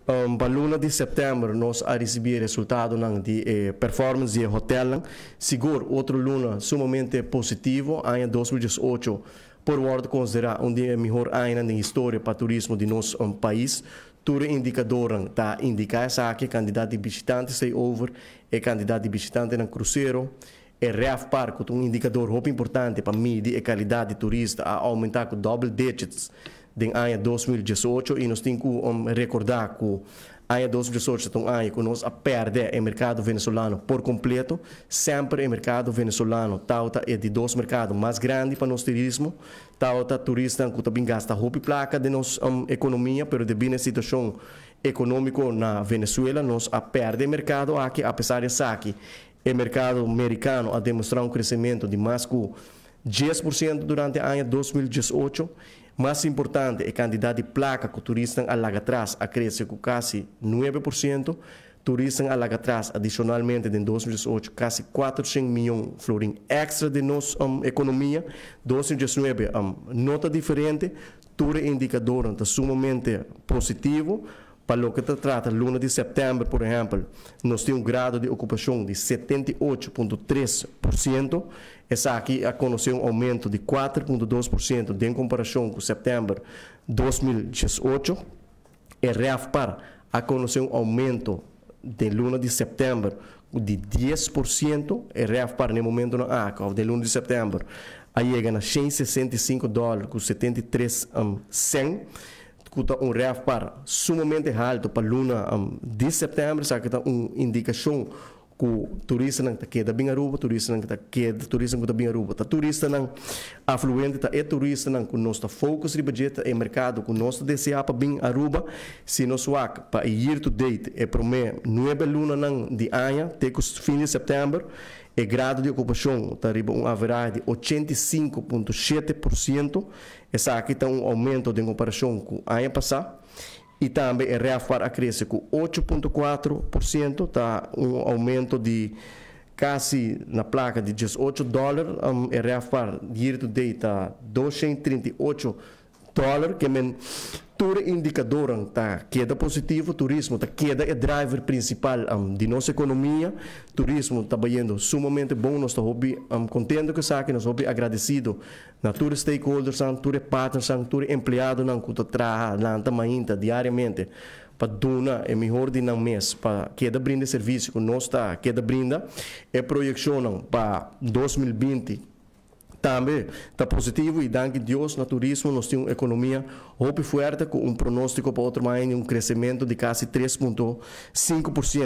Pa luna di sèptèmber nos a risibí e resultadonan di e performance di e hotèlnan. Sigur otro luna sumamente positivo. Aña 2018 por wòrdu konsiderá un di e mihor añanan den historia pa turismo di nos pais. Tur e indikadornan ta indiká esaki, kantidat di bishitante stay-over, e kantidat di bishitantenan krusero, e RevPAR ku ta un indikador hopi importante pa midi e kalidat di turista a oumentá ku double digits den aña 2018 i nos tin ku rekordá ku aña 2018 ta un aña ku nos a pèrdè e merkado venezolano por kompleto. Semper e merkado venezolano tabata e di dos merkado mas grandi pa nos turismo. Tabata turistanan ku ta bin gasta hopi plaka den nos ekonomia, pero debí na e situashon ekonómiko na Venezuela nos a pèrdè e merkado aki. Apesar di esaki, e merkado merikano a demostrá un kresementu di mas ku 10% durante aña 2018. Mas importante, e kantidat di plaka ku turistanan a laga atras a krese ku kasi 9%. Turistanan a laga atras adishonalmente den 2018 kasi 400 mion florin èkstra den nos ekonomia. 2019 no ta diferente. Tur e indikadornan ta sumamente positivo. Pa loke ta trata luna di sèptèmber, por ehèmpel, nos tin un grado di okupashon di 78.3%. Esaki a konosé un oumento di 4.2% den komparashon ku sèptèmber 2018. E RevPAR a konosé un oumento den luna di sèptèmber di 10%. E RevPAR na e momentonan aki, òf den luna di sèptèmber, a yega na 165 dòler ku 73 sèn, ku ta un RevPAR sumamente haltu pa luna di sèptèmber. Esaki ta un indikashon ku turistanan ta keda bin Aruba, turistanan ta keda, turistanan ku ta bin Aruba ta turistanan afluente, ta e turistanan ku nos ta focus riba dje, ta e merkado ku nos ta deseá pa bin Aruba. Si nos wak pa e year to date, e promé nuebe lunanan di aña te ku fin di sèptèmber, e grado di okupashon ta riba un averahe di 85.7%. Esaki ta un oumento den komparashon ku aña pasá. I tambe e RevPAR a krese ku 8.4%, ta un oumento di kasi na plaka di 18 dòler. E RevPAR year to date ta 238 dòler, ke men tur e indikadornan ta keda positivo. Turismo ta keda e driver prinsipal di nos ekonomia. Turismo ta bayendo sumamente bon, nos ta hopi kontento ku esaki, nos hopi agradesido na tur e stakeholdersnan, tur e partnersnan, tur e empleadonan ku ta traha lanta mainta diariamente pa duna e mihor di nan mes pa keda brinda e servisio ku nos ta keda brinda. E proyekshonnan pa 2020 tambe ta positivo i danki Dios na turismo nos tin un ekonomia hopi fuerte ku un pronóstiko pa otro aña di un kresementu di kasi 3.5%.